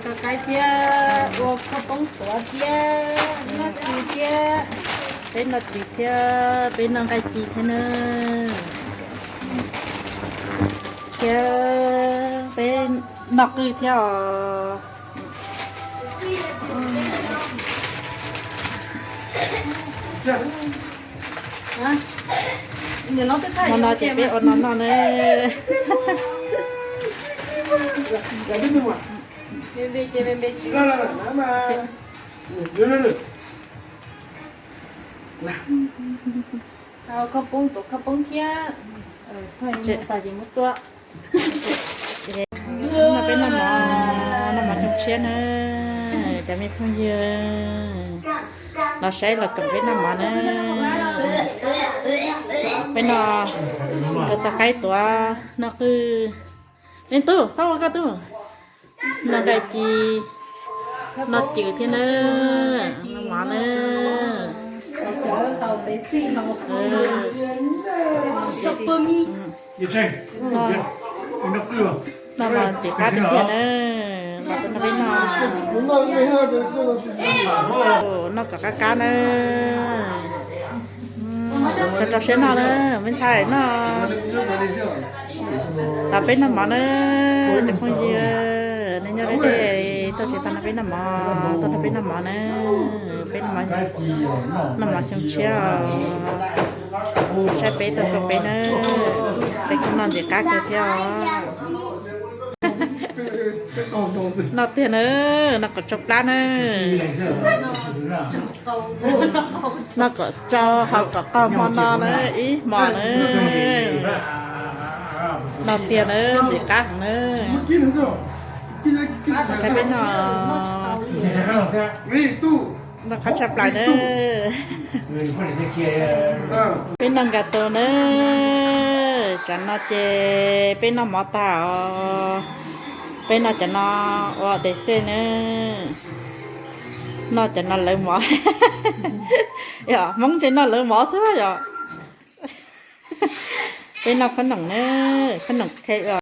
Tau qaib thiab ua khaub poob tuav thiab noj ci thiab. Peb noj ci thiab peb noj nqaij ci thiab na. Thiab peb noj qwj thiab os. Hmo no ces peb ua no noj na. Khaub poob tuav khaub poob thiab. Noj peb noj mov, noj mov xyoo tshiab na. Cov me phooj ywg los saib los koom peb noj mov na. Peb noj, nkawd tau qaib tuav noj qwj. Leej tub, txhob ua koj tub. Noj nqaij ci, noj cwm thiab na, noj mov na. Noj mov ntxim qab tiag tiag na. Noj kom qab qab na. Rau rau siab noj na, me ntxhais noj. Los peb noj mov na, cov phooj ywg, nej nyob deb deb tuaj tsis tau nrog peb noj mov, tuaj nrog peb noj mov na. Peb noj mov, noj mov xyoo tshiab os. Saib peb tuaj koom peb na, peb kuj noj ntxim qab kawg thiab os. Noj tiag na, noj kom tsau plab na. Noj kom tsau haus kom qaug hmo no na, ib hmos na. Noj tiag na, ntxim qab heev na. Saib peb noj, noj qab tshaj plaws na. Peb noj nkas tus na. Tsam no ces peb noj mov tag os. Peb noj cov no ua dej xej na. Noj cov no lawv mov. Yog Hmoob ces noj lawv mov xwb yom. Peb noj khob noom na, khob noom K O.